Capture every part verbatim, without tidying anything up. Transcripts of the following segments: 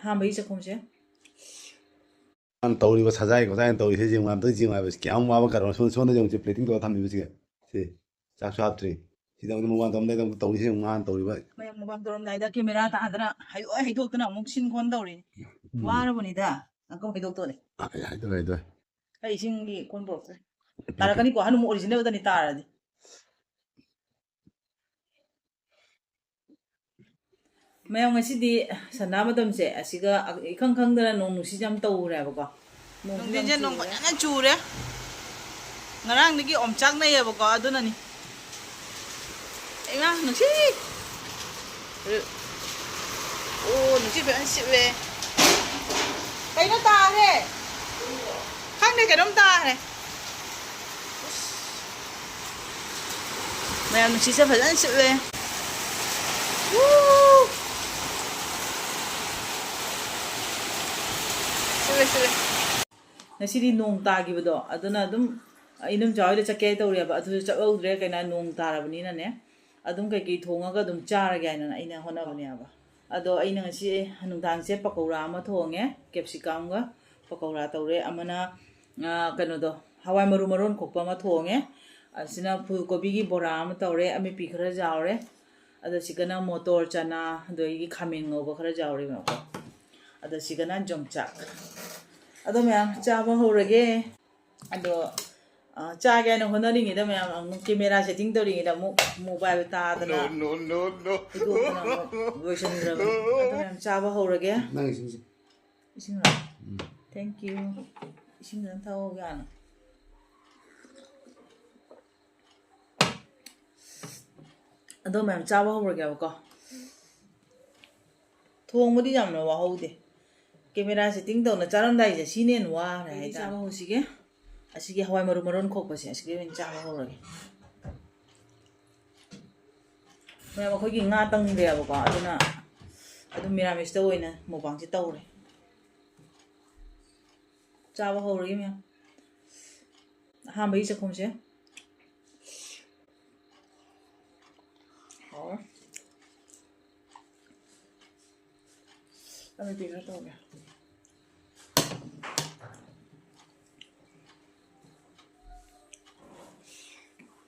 ꯑꯍꯥꯟꯕꯒꯤ ꯆꯥꯛꯈꯨꯝꯁꯦ꯫ ꯃꯥꯅ ꯇꯧꯔꯤꯕ ꯁꯖꯥꯏ ꯈꯣꯠꯖꯥꯏꯅ ꯇꯧꯔꯤꯁꯦ ꯌꯦꯡꯉꯨ, ꯑꯝꯇ ꯌꯦꯡꯉꯨ ꯍꯥꯏꯕꯁꯤ ꯀꯌꯥꯝ ꯋꯥꯕ ꯀꯔꯕꯥꯔ꯫ ꯁꯣꯝ-, ꯁꯣꯝꯗ ꯌꯦꯡꯉꯨ, ꯁꯤ plating ꯇꯧꯔ ꯊꯝꯃꯤꯕꯁꯤꯒ꯫ ꯁꯤ ꯆꯥꯛꯁꯨ ꯍꯥꯞꯇ꯭ꯔꯤ꯫ ꯁꯤꯗ ꯑꯃꯨꯛ ꯃꯃꯥꯡ ꯇꯧꯔꯝꯗꯥꯏꯗ ꯑꯃꯨꯛ ꯇꯧꯔꯤꯁꯦ ꯌꯦꯡꯉꯨ, ꯃꯥꯅ ꯇꯧꯔꯤꯕ꯫ ꯃꯌꯥꯝ ꯃꯃꯥꯡ ꯇꯧꯔꯝꯗꯥꯏꯗ camera ꯊꯥꯗꯅ ꯍꯩꯗꯣꯛ ꯍꯩꯗꯣꯛꯇꯅ ꯑꯃꯨꯛ ꯁꯤꯟ ꯈꯣꯠ ꯇꯧꯔꯤꯅꯤ꯫ ꯎꯝ꯫ ꯋꯥꯔꯕꯅꯤꯗ꯫ ꯑꯪꯀꯜ ꯍꯩꯗꯣꯛꯇꯣꯔꯦ꯫ ꯑ, ꯍꯩꯗꯣꯛꯑꯦ, ꯍꯩꯗꯣꯛꯑꯦ꯫ ꯑꯩ ꯏꯁꯤꯡꯒꯤ ꯀꯣꯟ ꯄꯨꯔꯛꯇ꯭ꯔꯦ꯫ ꯇꯥꯔꯛꯀꯅꯤꯀꯣ, ꯑꯍꯟ ꯑꯃꯨꯛ original ꯗꯅꯤ ꯇꯥꯔꯗꯤ꯫ ꯃꯌꯥꯝ, ꯉꯁꯤꯗꯤ ꯁꯟꯗꯥ ꯃꯇꯝꯁꯦ ꯑꯁꯤꯒ ꯏꯈꯪ ꯈꯪꯗꯅ ꯅꯣꯡ ꯅꯨꯡꯁꯤꯠ ꯌꯥꯝ ꯇꯧꯔꯦꯕꯀꯣ꯫ ꯅꯣꯡꯁꯨ ꯌꯥꯝ ꯅꯨꯡꯊꯤꯟꯁꯦ ꯅꯣꯡ ꯆꯨꯔꯦ꯫ ꯐꯖꯅ ꯆꯨꯔꯦ꯫ ꯉꯔꯥꯡꯗꯒꯤ ꯑꯣꯝꯆꯥꯛꯅꯩꯌꯦꯕꯀꯣ, ꯑꯗꯨꯅꯅꯤ꯫ ꯏꯃꯥ, ꯅꯨꯡꯁꯤꯠ! ꯑꯣ, ꯅꯨꯡꯁꯤꯠ ꯐꯖꯅ ꯁꯤꯠꯂꯦ꯫ ꯀꯩꯅꯣ ꯇꯥꯈ꯭ꯔꯦ? ꯈꯪꯗꯦ, ꯀꯩꯅꯣꯝ ꯇꯥꯈ꯭ꯔꯦ꯫ ꯃꯌꯥꯝ, ꯅꯨꯡꯁꯤꯠꯁꯦ ꯐꯖꯅ ꯁꯤꯠꯂꯦ꯫ ꯎ! ꯁꯤꯠꯂꯦ, ꯁꯤꯠꯂꯦ꯫ ꯉꯁꯤꯗꯤ ꯅꯣꯡ ꯇꯥꯈꯤꯕꯗꯣ, ꯑꯗꯨꯅ ꯑꯗꯨꯝ ꯏꯅꯝꯆꯥ ꯍꯣꯏꯗ ꯆꯠꯀꯦ ꯇꯧꯔꯤꯑꯕ, ꯑꯗꯨꯁꯨ ꯆꯠꯍꯧꯗ꯭ꯔꯦ, ꯀꯩꯅꯣ, ꯅꯣꯡ ꯇꯥꯔꯕꯅꯤꯅꯅꯦ꯫ ꯑꯗꯨꯝ ꯀꯩꯀꯩ ꯊꯣꯡꯉꯒ ꯑꯗꯨꯝ ꯆꯥꯔꯒꯦ ꯍꯥꯏꯅ ꯑꯩꯅ ꯍꯣꯠꯅꯕꯅꯦꯕ꯫ ꯑꯗꯣ ꯑꯩꯅ ꯉꯁꯤ ꯅꯨꯡꯗꯥꯡꯁꯦ ꯄꯀꯧꯔꯥ ꯑꯃ ꯊꯣꯡꯉꯦ, capsicum ꯒ ꯄꯀꯧꯔꯥ ꯇꯧꯔꯦ꯫ ꯑꯃꯅ, ꯑ, ꯀꯩꯅꯣꯗꯣ, ꯍꯋꯥꯏ ꯃꯔꯨ ꯃꯔꯣꯟ ꯈꯣꯛꯄ ꯑꯃ ꯊꯣꯡꯉꯦ꯫ ꯑꯁꯤꯅ ꯐꯨꯜ ꯀꯣꯕꯤꯒꯤ ꯕꯣꯔꯥ ꯑꯃ ꯇꯧꯔꯦ, ꯑꯃꯦꯠꯄꯤ ꯈꯔ ꯌꯥꯎꯔꯦ꯫ ꯑꯗꯣ ꯁꯤꯒꯅ ꯃꯣꯇꯣꯔ ꯆꯅꯥ, ꯑꯗꯒꯤ ꯈꯥꯃꯦꯟ ꯉꯧꯕ ꯈꯔ ꯌꯥꯎꯔꯦꯕꯀꯣ꯫ ꯑꯗꯣ ꯁꯤꯒꯅ ꯌꯣꯡꯆꯥꯛ꯫ ꯑꯗꯣ ꯃꯌꯥꯝ, ꯆꯥꯕ ꯍꯧꯔꯒꯦ꯫ ꯑꯗꯣ, ꯑ, ꯆꯥꯒꯦ ꯍꯥꯏꯅ ꯍꯣꯠꯅꯔꯤꯉꯩꯗ ꯃꯌꯥꯝ ꯑꯃꯨꯛ camera setting ꯇꯧꯔꯤꯉꯩꯗ ꯑꯃꯨꯛ mobile ꯇꯥꯗꯅ, no, no, no, no, ꯍꯩꯗꯣꯛꯇꯅ ꯑꯃꯨꯛ ꯂꯣꯏꯁꯤꯟꯈ꯭ꯔꯕꯅꯤ꯫ ꯑꯗꯣ ꯃꯌꯥꯝ, ꯆꯥꯕ ꯍꯧꯔꯒꯦ꯫ ꯅꯪ ꯏꯁꯤꯡꯁꯦ꯫ ꯏꯁꯤꯡꯂꯣ? ꯎꯝ꯫ Thank you꯫ ꯏꯁꯤꯡ ꯈꯤꯇꯪ ꯊꯛꯍꯧꯒꯦ ꯍꯥꯟꯅ꯫ ꯑꯗꯣ ꯃꯌꯥꯝ, ꯆꯥꯕ ꯍꯧꯔꯒꯦꯕꯀꯣ꯫ ꯊꯣꯡꯕꯗꯤ ꯌꯥꯝꯅ ꯋꯥꯍꯧꯗꯦ꯫ Camera setting ꯇꯧꯅ ꯆꯥꯔꯝꯗꯥꯏꯁꯦ ꯁꯤꯅ ꯍꯦꯟꯅ ꯋꯥꯈ꯭ꯔꯦ ꯍꯥꯏꯇꯥꯔꯦ꯫ ꯆꯥꯕ ꯍꯧꯁꯤꯒꯦ꯫ ꯑꯁꯤꯒꯤ ꯍꯋꯥꯏ ꯃꯔꯨ ꯃꯔꯣꯟ ꯈꯣꯛꯄꯁꯦ, ꯑꯁꯤꯒꯤ ꯑꯣꯏꯅ ꯆꯥꯕ ꯍꯧꯔꯒꯦ꯫ ꯃꯌꯥꯝ, ꯑꯩꯈꯣꯏꯒꯤ ꯉꯥ ꯇꯪꯗꯦꯕꯀꯣ, ꯑꯗꯨꯅ ꯑꯗꯨꯝ ꯃꯤꯔꯥꯃꯤꯁꯇ ꯑꯣꯏꯅ ꯃꯨꯛꯕꯥꯡꯁꯦ ꯇꯧꯔꯦ꯫ ꯆꯥꯕ ꯍꯧꯔꯒꯦ ꯃꯌꯥꯝ꯫ ꯑꯍꯥꯟꯕꯒꯤ ꯆꯥꯛꯈꯨꯝꯁꯦ꯫ ꯍꯥꯎꯔꯦ꯫ ꯑꯗꯨꯗꯤ ꯈꯔ ꯇꯧꯒꯦ꯫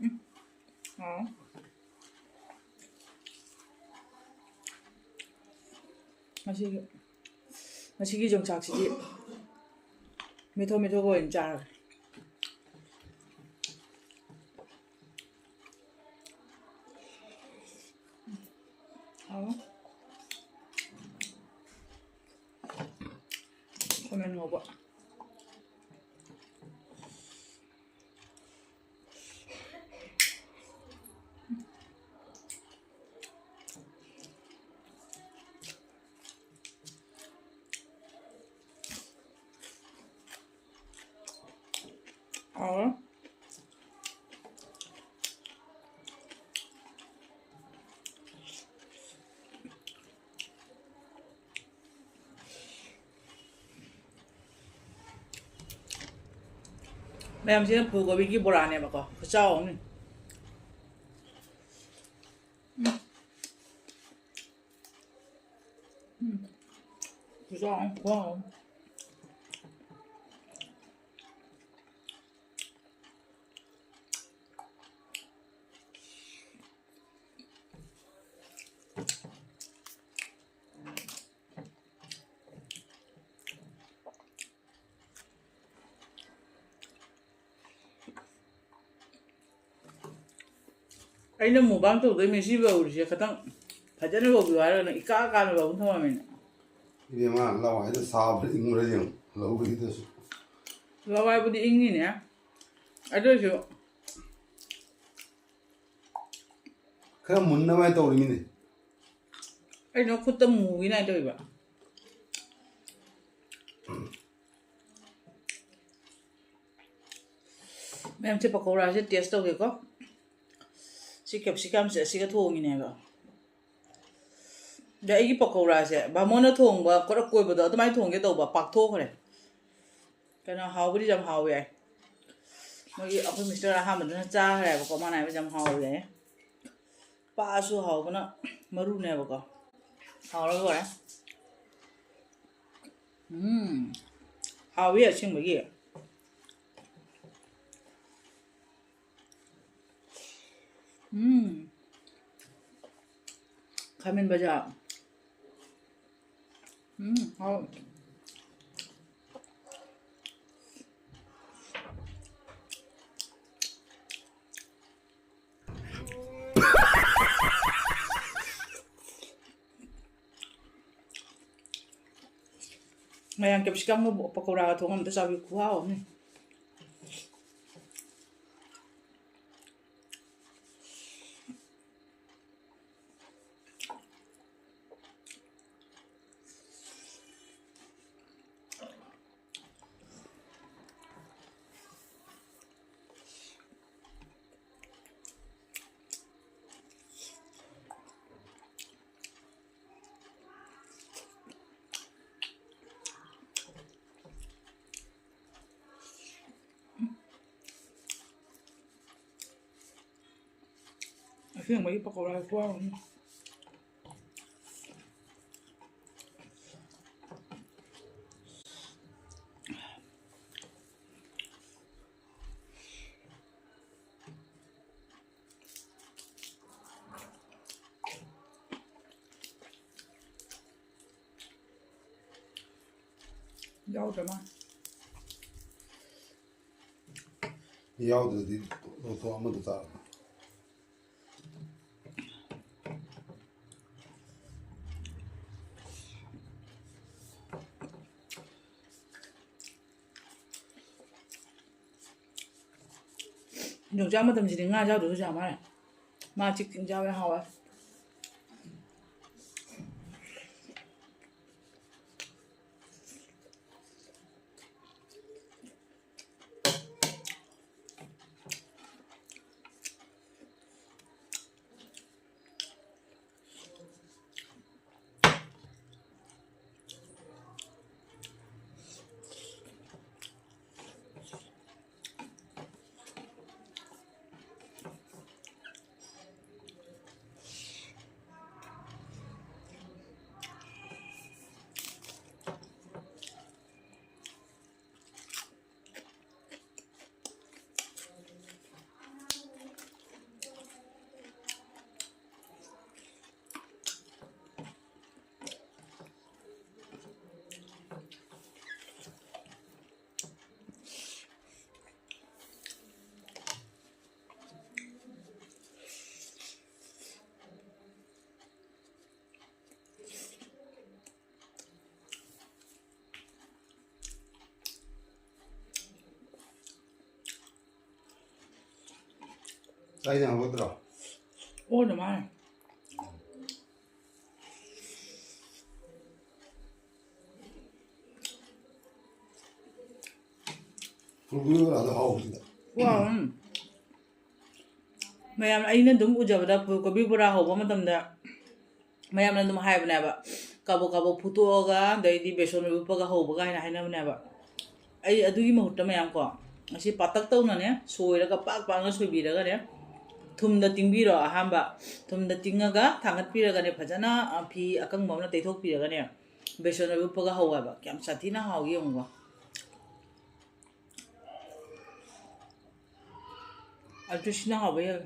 ꯎꯝ꯫ ꯍꯥꯎ꯫ ꯉꯁꯤꯒꯤ, ꯉꯁꯤꯒꯤ ꯌꯣꯡꯆꯥꯛꯁꯤꯗꯤ ꯃꯦꯠꯊꯣꯛ ꯃꯦꯠꯊꯣꯛ ꯑꯣꯏꯅ ꯆꯥꯔꯒꯦ꯫ ꯍꯥꯎ꯫ ꯈꯥꯃꯦꯟ ꯉꯧꯕ꯫ ꯍꯥꯎꯔꯦ꯫ ꯃꯌꯥꯝꯁꯤꯅ ꯐꯨꯜ ꯀꯣꯕꯤꯒꯤ ꯕꯣꯔꯥꯅꯦꯕꯀꯣ, ꯈꯨꯆꯥꯎ ꯑꯃꯅꯤ꯫ ꯎꯝ꯫ ꯎꯝ꯫ ꯈꯨꯆꯥꯎ ꯑꯃ, ꯈꯨꯍꯥꯎ ꯑꯃ꯫ ꯑꯩꯅ mukbang ꯇꯧꯗꯣꯏ ꯃꯤꯁꯤ ꯕꯧꯔꯤꯁꯦ ꯈꯇꯪ ꯐꯖꯅ ꯕꯧꯕꯤꯌꯨ ꯍꯥꯏꯔꯒꯅ ꯏꯀꯥ ꯀꯥꯅ ꯕꯧ ꯊꯝꯃꯝꯃꯤꯅꯦ꯫ ꯏꯕꯦꯝꯃ, ꯂꯋꯥꯏꯗ ꯁꯥꯕ꯭ꯔꯥ ꯏꯪꯕ꯭ꯔꯥ ꯌꯦꯡꯉꯨ, ꯂꯧꯕꯒꯤꯗꯁꯨ꯫ ꯂꯋꯥꯏꯕꯨꯗꯤ ꯏꯪꯉꯤꯅꯦ, ꯑꯗꯨ ꯑꯣꯏꯁꯨ ꯈꯔ ꯃꯨꯟꯅꯕ ꯍꯥꯏ ꯇꯧꯔꯤꯃꯤꯅꯦ꯫ ꯑꯩꯅ ꯈꯨꯠꯇ ꯃꯨꯒꯤꯅ ꯍꯥꯏ ꯇꯧꯔꯤꯕ꯫ ꯃꯌꯥꯝꯁꯦ ꯄꯀꯧꯔꯥꯁꯦ taste ꯇꯧꯒꯦꯀꯣ꯫ ꯁꯤ capsicumꯁꯦ ꯑꯁꯤꯒ ꯊꯣꯡꯉꯤꯅꯦꯕ꯫ ꯑꯗ ꯑꯩꯒꯤ ꯄꯀꯧꯔꯥꯁꯦ ꯕꯥꯃꯣꯟꯅ ꯊꯣꯡꯕ ꯈꯔ ꯀꯣꯏꯕꯗꯣ ꯑꯗꯨꯃꯥꯏꯅ ꯊꯣꯡꯒꯦ ꯇꯧꯕ, ꯄꯥꯛꯊꯣꯛꯈ꯭ꯔꯦ꯫ ꯀꯩꯅꯣ, ꯍꯥꯎꯕꯨꯗꯤ ꯌꯥꯝ ꯍꯥꯎꯋꯦ ꯍꯥꯏ꯫ ꯃꯣꯏꯒꯤ, ꯑꯩꯈꯣꯏ mister ꯑꯍꯥꯟꯕꯗꯨꯅ ꯆꯥꯈ꯭ꯔꯦꯕꯀꯣ, ꯃꯥꯅ ꯍꯥꯏꯕ ꯌꯥꯝ ꯍꯥꯎꯋꯦ ꯍꯥꯏ꯫ ꯄꯥꯛꯑꯁꯨ ꯍꯥꯎꯕꯅ ꯃꯔꯨꯅꯦꯕꯀꯣ꯫ ꯍꯥꯎꯔꯒ ꯂꯣꯏꯔꯦ꯫ ꯎꯝ, ꯍꯥꯎꯋꯤ ꯑꯁꯦꯡꯕꯒꯤ꯫ ꯎꯝ, ꯈꯥꯃꯦꯟ ꯕꯖꯥꯔ꯫ ꯎꯝ, ꯍꯥꯎ꯫ ꯃꯌꯥꯝ ꯀꯦꯞꯁꯤꯀꯝꯒ ꯄꯀꯧꯔꯥꯒ ꯊꯣꯡꯉ ꯑꯝꯇ ꯆꯥꯕꯤꯌꯨ, ꯈꯨꯍꯥꯎ ꯑꯃꯅꯤ꯫ ꯑꯁꯦꯡꯕꯒꯤ ꯄꯀꯧꯔꯥ ꯈꯨꯍꯥꯎ ꯑꯃ꯫ ꯌꯥꯎꯗ꯭ꯔ ꯃꯥ? ꯌꯥꯎꯗ꯭ꯔꯗꯤ ꯂꯧꯊꯣꯛ ꯑꯃꯗ ꯆꯥꯔꯣ꯫ ꯌꯣꯡꯆꯥꯛ ꯃꯇꯝꯁꯤꯗꯤ ꯉꯥ ꯌꯥꯎꯗ꯭ꯔꯁꯨ ꯌꯥꯝ ꯃꯥꯜꯂꯦ꯫ ꯃꯥ ꯆꯤꯛ ꯆꯤꯛ ꯆꯥꯕ ꯌꯥꯝ ꯍꯥꯎꯋꯦ꯫ ꯑꯩꯅ ꯍꯧꯒꯠꯇ꯭ꯔꯣ? ꯑꯣꯅ ꯃꯥꯅ꯫ ꯐꯨꯜꯒꯨꯏ ꯕꯣꯔꯥꯗꯣ ꯍꯥꯎꯕꯁꯤꯗ꯫ ꯋꯥ, ꯎꯝ꯫ ꯃꯌꯥꯝ, ꯑꯩꯅ ꯑꯗꯨꯝ ꯎꯖꯕꯗ ꯐꯨꯜ ꯀꯣꯕꯤ ꯕꯣꯔꯥ ꯍꯧꯕ ꯃꯇꯝꯗ ꯃꯌꯥꯝꯅ ꯑꯗꯨꯝ ꯍꯥꯏꯕꯅꯦꯕ, ꯀꯥꯕꯣꯛ ꯀꯥꯕꯣꯛ ꯐꯨꯠꯇꯣꯛꯑꯒ ꯑꯗꯩꯗꯤ ꯕꯦꯁꯣꯟ ꯂꯣꯏ ꯂꯨꯞꯄꯒ ꯍꯧꯕ ꯀꯥꯏꯅ ꯍꯥꯏꯅꯕꯅꯦꯕ꯫ ꯑꯩ ꯑꯗꯨꯒꯤ ꯃꯍꯨꯠꯇ ꯃꯌꯥꯝ ꯀꯣ, ꯉꯁꯤ ꯄꯥꯇꯛ ꯇꯧꯅꯅꯦ, ꯁꯣꯏꯔꯒ ꯄꯥꯛ ꯄꯥꯛꯅ ꯁꯣꯏꯕꯤꯔꯒꯅꯦ, ꯊꯨꯝꯗ ꯇꯤꯡꯕꯤꯔꯣ꯫ ꯑꯍꯥꯟꯕ ꯊꯨꯝꯗ ꯇꯤꯡꯉꯒ ꯊꯥꯡꯒꯠꯄꯤꯔꯒꯅꯦ, ꯐꯖꯅ, ꯑ, ꯐꯤ ꯑꯀꯪꯕ ꯑꯃꯅ ꯇꯩꯊꯣꯛꯄꯤꯔꯒꯅꯦ, ꯕꯦꯁꯣꯟ ꯂꯣꯏ ꯂꯨꯞꯄꯒ ꯍꯧꯋꯦꯕ꯫ ꯀꯌꯥꯝ ꯁꯥꯊꯤꯅ ꯍꯥꯎꯒꯦ ꯌꯦꯡꯉꯨꯀꯣ꯫ ꯑꯗꯨ ꯁꯤꯅ ꯍꯥꯎꯕ ꯍꯦꯜꯂꯦ꯫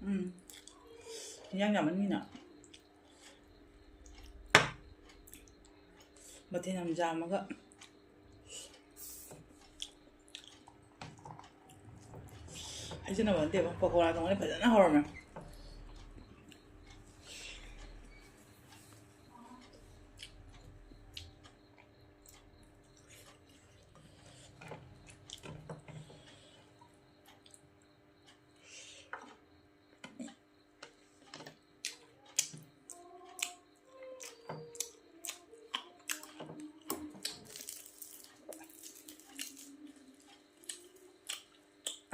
ꯎꯝ꯫ ꯏꯟꯖꯥꯡ ꯌꯥꯝꯃꯟꯒꯤꯅ꯫ ꯃꯊꯦꯜ ꯌꯥꯝ ꯌꯥꯝꯃꯒ꯫ ꯍꯥꯏꯖꯅꯕ ꯅꯠꯇꯦꯕ, ꯄꯀꯣꯔꯥ ꯊꯣꯡꯕꯗꯤ ꯐꯖꯅ ꯍꯧꯔꯝꯃꯦ꯫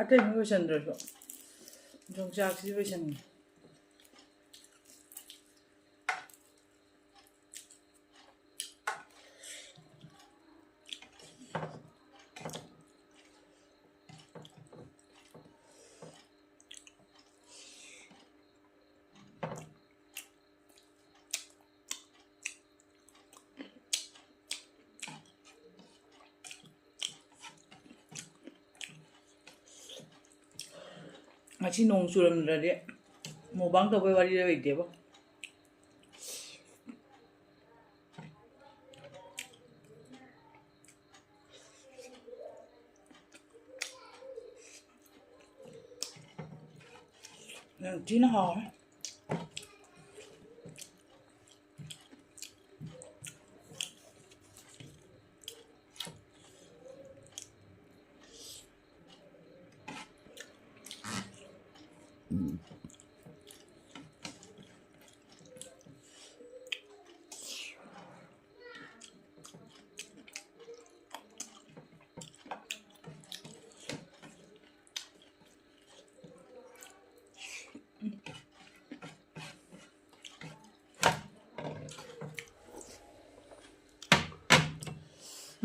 ꯑꯇꯩ ꯂꯣꯏꯁꯟꯗ꯭ꯔꯁꯨ ꯌꯣꯡꯆꯥꯛꯁꯤ ꯂꯣꯏꯁꯟꯒꯦ꯫ ꯉꯁꯤ ꯅꯣꯡ ꯆꯨꯔꯝꯗ꯭ꯔꯗꯤ ꯃꯨꯛꯕꯥꯡ ꯇꯧꯕꯩ ꯋꯥꯔꯤ ꯂꯩꯇꯦꯕꯣ꯫ ꯌꯥꯝ ꯊꯤꯅ ꯍꯥꯎꯔꯦ꯫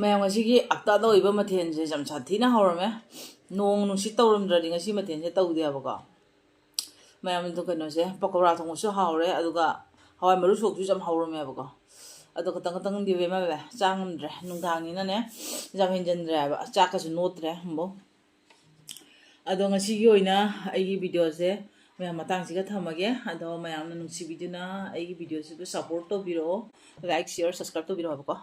ꯃꯌꯥꯝ, ꯉꯁꯤꯒꯤ ꯍꯞꯇꯥꯗ ꯑꯣꯏꯕ ꯃꯊꯦꯜꯁꯦ ꯌꯥꯝ ꯁꯥꯊꯤꯅ ꯍꯧꯔꯝꯃꯦ꯫ ꯅꯣꯡ ꯅꯨꯡꯁꯤꯠ ꯇꯧꯔꯝꯗ꯭ꯔꯗꯤ ꯉꯁꯤ ꯃꯊꯦꯜꯁꯦ ꯇꯧꯗꯦꯕꯀꯣ꯫ ꯃꯌꯥꯝ, ꯑꯗꯨ ꯀꯩꯅꯣꯁꯦ, ꯄꯀꯧꯔꯥ ꯊꯣꯡꯕꯁꯨ ꯍꯥꯎꯔꯦ, ꯑꯗꯨꯒ ꯍꯋꯥꯏ ꯃꯔꯨ ꯁꯣꯛꯁꯨ ꯌꯥꯝ ꯍꯧꯔꯝꯃꯦꯕꯀꯣ꯫ ꯑꯗꯣ ꯈꯇꯪ ꯈꯇꯪꯗꯤ ꯏꯕꯦꯝꯃ ꯆꯥ ꯉꯝꯗ꯭ꯔꯦ, ꯅꯨꯡꯗꯥꯡꯅꯤꯅꯅꯦ ꯌꯥꯝ ꯍꯦꯟꯖꯟꯗ꯭ꯔꯦ ꯍꯥꯏꯕ, ꯆꯥꯛꯀꯁꯨ ꯅꯣꯠꯇ꯭ꯔꯦ ꯑꯃꯨꯛ꯫ ꯑꯗꯣ ꯉꯁꯤꯒꯤ ꯑꯣꯏꯅ ꯑꯩꯒꯤ ꯚꯤꯗꯤꯑꯣꯁꯦ ꯃꯌꯥꯝ ꯃꯇꯥꯡꯁꯤꯒ ꯊꯝꯃꯒꯦ꯫ ꯑꯗꯣ ꯃꯌꯥꯝꯅ ꯅꯨꯡꯁꯤꯕꯤꯗꯨꯅ ꯑꯩꯒꯤ ꯚꯤꯗꯤꯑꯣꯁꯤꯕꯨ ꯁꯞꯄꯣꯔꯠ ꯇꯧꯕꯤꯔꯛꯑꯣ, ꯂꯥꯏꯛ, ꯁꯤꯌꯔ, ꯁꯕꯁꯀ꯭ꯔꯥꯏꯕ ꯇꯧꯕꯤꯔꯛꯑꯣꯕꯀꯣ꯫